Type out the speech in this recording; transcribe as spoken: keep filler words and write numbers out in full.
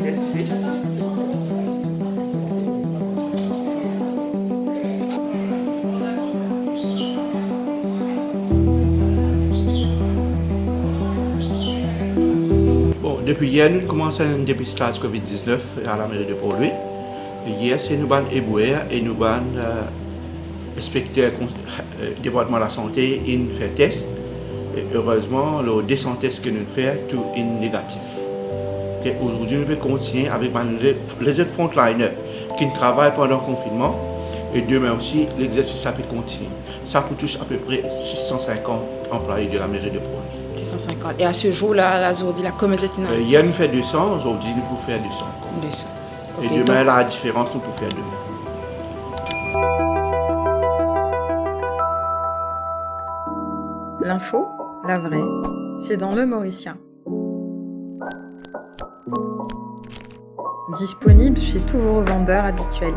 Bon, depi yer nou koumans enn depistaz covid diznef a lameri de Port Louis. Yer se nou bann ebouer e nou bann, eh, inspekter kon-, eh, departman lasante inn fer tes. E erezman, lor de san tes ki nou fer, tou inn negatif. Ok, azordi nou pe kontigne avek bann le-, lezot frontliner ki travay pandan konfinnman, e demin osi, lexersis la pe kontigne. Sa pou tous apepre sis san sinkant anplwaye de lameri de Port Louis. Sis san sinkant. E a se zour la, azordi la, konbien zot inn... Eh, yer nou fer de san, azordi nou pou fer de san ankor. De san. E demin, la diferans, nou pou fer demin. L'info, la vraie, c'est dans Le Mauricien. Disponible chez tous vos revendeurs habituels.